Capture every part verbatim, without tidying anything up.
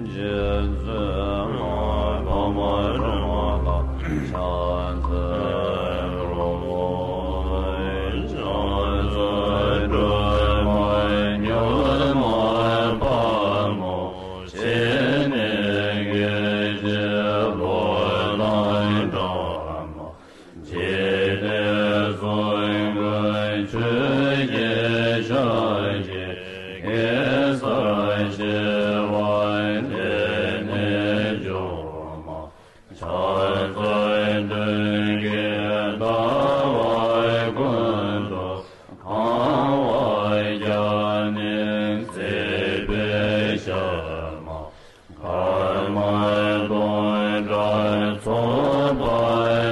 ཇི་སྟེ་གསུང་དགོས་ཆོས་ཀྱི་ཕྱག་རྒྱའི་གེ་སར་ཆེ་བ་དེ་ནི་བཅོམ་མ། ཕྱག་འཚལ་མདུན་གྱི་ཟླ་བ་ཀུན་ཏུ་གང་བར་ཀྱང་ནི་བརྩེགས་པའི་ཞབས་མ། སྐར་མ་སྟོང་ཕྲག་ཚོགས་པ་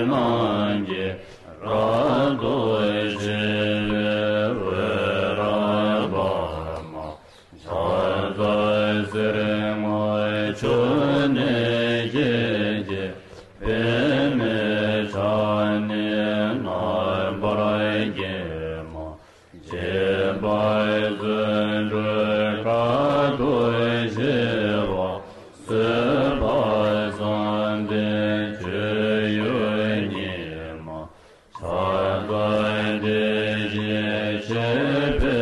རྣམས་ཀྱིས་རབ་ཏུ་ཕྱེ་བའི་འོད་རབ་འབར་མ། ཕྱག་འཚལ་གསེར་དངུལ་ཆུ་ནས་སྐྱེས་ཀྱི། པདྨའི་ཕྱག་ནི་རྣམ་པར་བརྒྱན་མ། བྱེད་པ་བརྩོན་འགྲུས་དཀའ་ཐུབ་ཞི་བ། བཟོད་པ་བསམ་གཏན་སྤྱོད་ཡུལ་ཉིད་མ། ཕྱག་འཚལ་དེ་བཞིན་གཤེགས་པའི་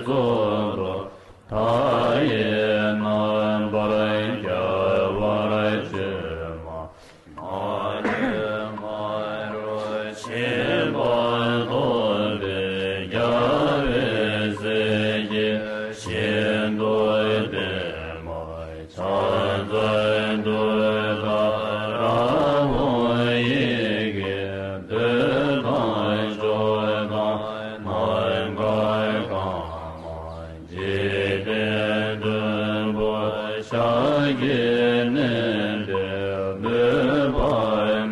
གཙུག་ཏོར། མཐའ་ཡས་རྣམ་པར་རྒྱལ་བར་སྤྱོད་མ། མ་ལུས་མ་རུངས་ཆེན་པོ་ཐོབ་པའི་རྒྱལ་བའི་སྲས་ཀྱིས་ཤིན་ཏུ་བསྟེན་མ། ཕྱག་འཚལ་ཏུཏྟཱ་ར་ཧཱུྃ་ཡི་གེས་འདོད་དང་ཕྱོགས་དང་ནམ་མཁའ་གང་མ། འཇིག་རྟེན་བདུན་པོ་ཞལ་གྱིས་མནན་ཏེ། མོས་པ་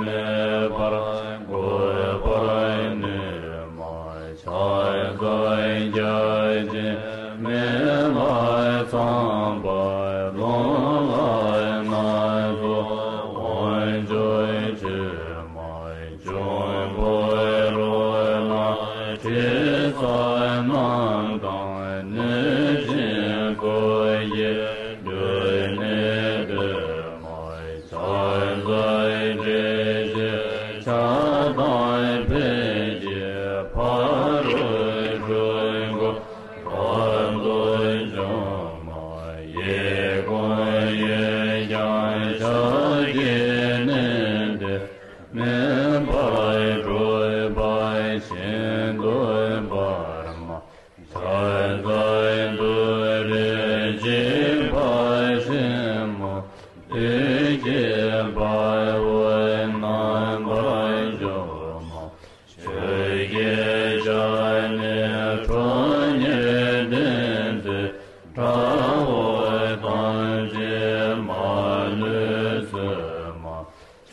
མེད་པར་འགུགས་པར་ནུས་མ། ཕྱག་འཚལ་བརྒྱ་བྱིན་མེ་ལྷ་ཚངས་པ་ཀློང་ལ་སྣ་ཚོགས་དབང་ཕྱུག་མཆོད་མ། འབྱུང་པོའི་རོ་ལངས་དྲི་ཟ་རྣམས་དང་། གནོད་སྦྱིན་སྐུ་བཞིའི་སྒྲུབ་གནས་སྟོན་མ། ཕྱག་འཚལ་བཀྲ་ཤིས་ཆར་དང་འཕེལ་གྱི་ཕ་རོལ་འཁྲུལ་འཁོར་རབ་ཏུ་འཇོམས་མ། གཡས་བསྐུམ་གཡོན་བརྐྱང་ཕྱག་གིས་མནན་ཏེ། མེ་འབར་འཁྲུགས་པ་ཤིན་ཏུ་འབར་མ། ཕྱག་འཚལ་ཏུ་རེ་འཇིགས་པ་ཆེན་མོ། བདུད་ཀྱི་དཔའ་བོས་རྣམ་པར་འཇོམས་མ། ཆོས་ཀྱི་ཞལ་ནི་ཁྲོ་གཉེར་ལྡན་མཛད། དགྲ་བོ་ཐམས་ཅད་མ་ལུས་གསོད་མ།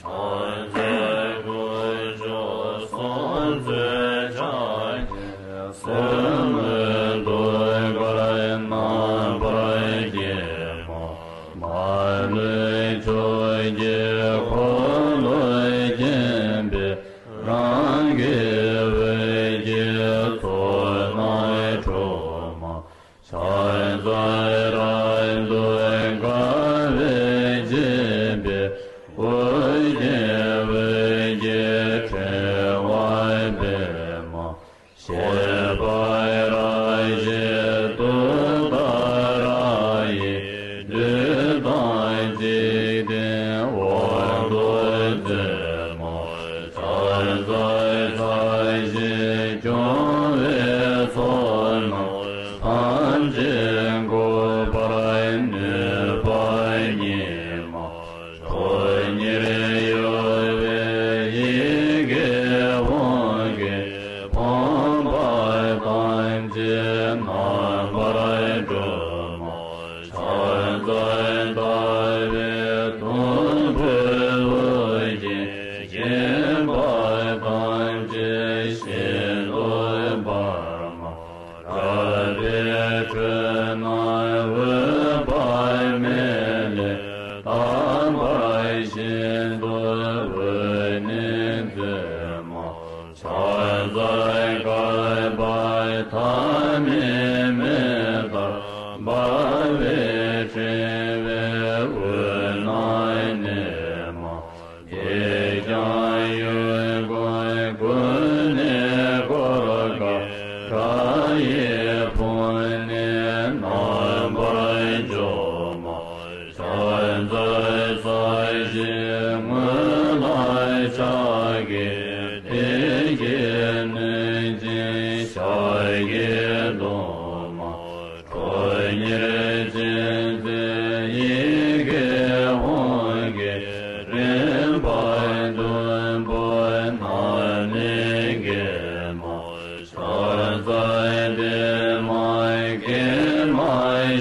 ཕྱག་འཚལ་དཀོན་མཆོག་གསུམ་མཚོན་ཕྱག་རྒྱའི། གསོད་མའི་ཐུགས་ཀར་རྣམ་པར་བརྒྱན་མ། མ་ལུས་ཕྱོགས་ཀྱི་འཁོར་ལོས་བརྒྱན་པའི། རང་གི་འོད་ཀྱི་ཚོགས་རྣམས་འཁྲུགས་མ། ཕྱག་འཚལ་རབ་ཏུ་དགའ་བས་བརྒྱན་པའི། དབུ་རྒྱན་འོད་ཀྱི་ཕྲེང་བ་སྤེལ་མ། བཞད་པ་རབ་བཞད་ཏུཏྟཱ་ར་ཡིས། བདུད་དང་འཇིག་རྟེན་དབང་དུ་མཛད་མ། ཕྱག་འཚལ་ཕྱག་བཞི་སྐྱོང་བའི་ཚོགས་རྣམས། ཐམས་ཅད་འགུགས་པར་ནུས་པ་ཉིད་མ། ཁྲོ་གཉེར་གཡོ་བའི་ཡི་གེ་དབང་གིས། ཕོངས་པ་ཐམས་ཅད་རྣམ་པར་སྒྲོལ་མ། ཕྱག་འཚལ་ཟླ་བའི་དུམ་བུས་དབུ་རྒྱན། བརྒྱན་པ་ཐམས་ཅད་ཤིན་ཏུ་འབར་མ། རལ་པའི་ཁྲོད་ན་འོད་དཔག་མེད་ལས། དག་པ་ཤིན་ཏུ་འོད་ནི་མཛད་མ། ཕྱག་འཚལ་བསྐལ་པ་ཐ་མའི་མེ་ལྟར་འབར་བའི་ཕྲེང་ ཕྱག་གི་བདེ་གཤེགས་གནོད་སྦྱིན་ཤཱཀྱའི་གདུང་མ། ཁྲོ་གཉེར་ཅན་མཛད་ཡི་གེ་ཧཱུྃ་གི་རིམ་པ་བདུན་པོ་ནང་ནས་གེགས་མ། ཕྱག་འཚལ་བདེ་མ་དགེ་མ་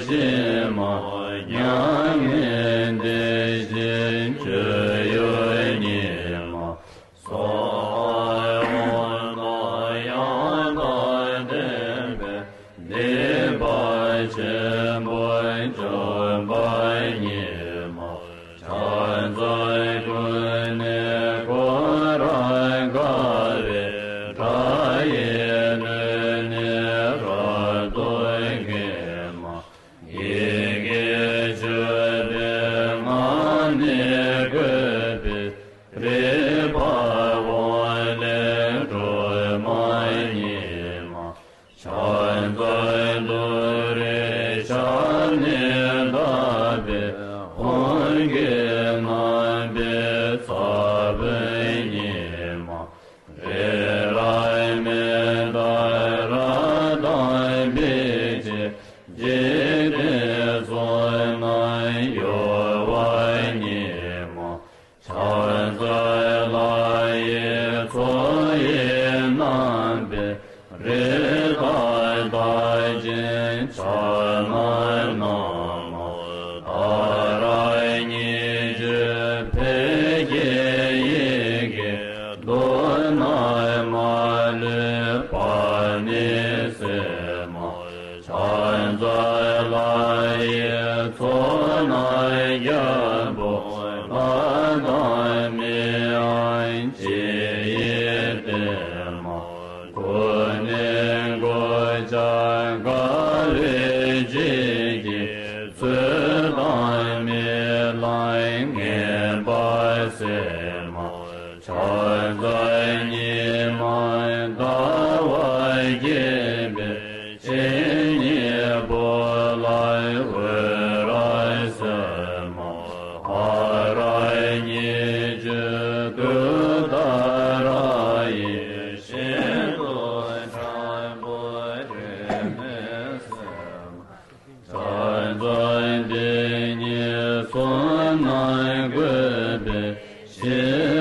ཞི་མ་མྱ་ངན་འདས་ཞི་སྤྱོད་ཡུལ་ཉིད་མ། སྭཱ་ཧཱ། ཡང་དག་ལྡན་པའི་སྡིག་པ་ཆེན་པོ་འཇོམས་པ་ཉིད་མ། ཕྱག་འཚལ་ཀུན་ནས་བསྐོར་རབ་དགའ་བའི་སྒྲ་ཡིས་ནོན་ནས་རབ་ཏུ་གེགས་མ། ཡི་གེ་བཅུ་པའི་ངག་ནས་བཀོད་པའི་རིག་པ་འོད་ལས་སྒྲོན་མ་ཉིད་མ། ཕྱག་འཚལ་ཏུ་རེའི་ཞབས་ནས་བཏབ་པའི་ཧཱུྃ་གི་རྣམ་པའི་ཚ་བོ་ཉིད་མ། རི་རབ་མེ་ཏོག་རབ་དང་སྤོས་ཀྱི་འཇིག་རྟེན་མཚོ་རྣམས་གཡོ་བ་ཉིད་མ། ཕྱག་འཚལ་ལྷ་ཡི་མཚོ་ཡི་རྣམ་པའི་རི་དྭགས་རྟགས་ཅན་ཕྱག་ན་བསྣམས་མ། ཏཱ་ར་གཉིས་བརྗོད་ཕཊ་ཀྱི་ཡི་གེ་མདོར་ན་མ་ལུས་པ་ནི་སེལ་མ། ཕྱག་འཚལ་ལྷ་ཡི་ཚོགས་རྣམས་རྒྱལ་པོ་ལྷ་དང་མིའམ་ཅི་ཡིས་བསྟེན་མ། ཀུན་ནས་གོ་ཆ་དགའ་བའི་བརྗིད་ཀྱིས་ཚུལ་དང་རྨི་ལམ་ངན་པ་སེལ་མ། ཕྱག་འཚལ་ཉི་མ་ཟླ་བ་རྒྱས་པའི་སྤྱན་གཉིས་པོ་ལ་འོད་རབ་གསལ་མ། ཧ་ར་གཉིས་བརྗོད་ཏུཏྟཱ་ར་ཡི་ཞལ་དུ་ཁྲ་བོ་འདྲེས་ནས་གསལ་མ། ཕྱག་འཚལ་དེ་ཉིད་གསུམ་རྣམས་བཀོད་པའི་ཞི་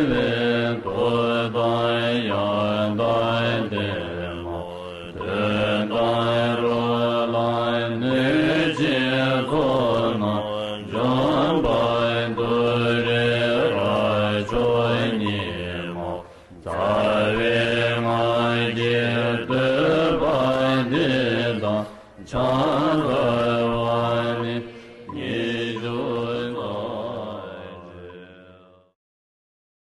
བའི་མཐུ་དང་ཡང་དག་ལྡན་མ། དོན་དམ་རོ་ལངས་གནོད་སྦྱིན་ཚོགས་རྣམས་འཇོམས་པ་ཏུ་རེ་རབ་མཆོག་ཉིད་མ། རྩ་བའི་སྔགས་ཀྱི་བསྟོད་པ་འདི་དང་ཕྱག་འཚལ་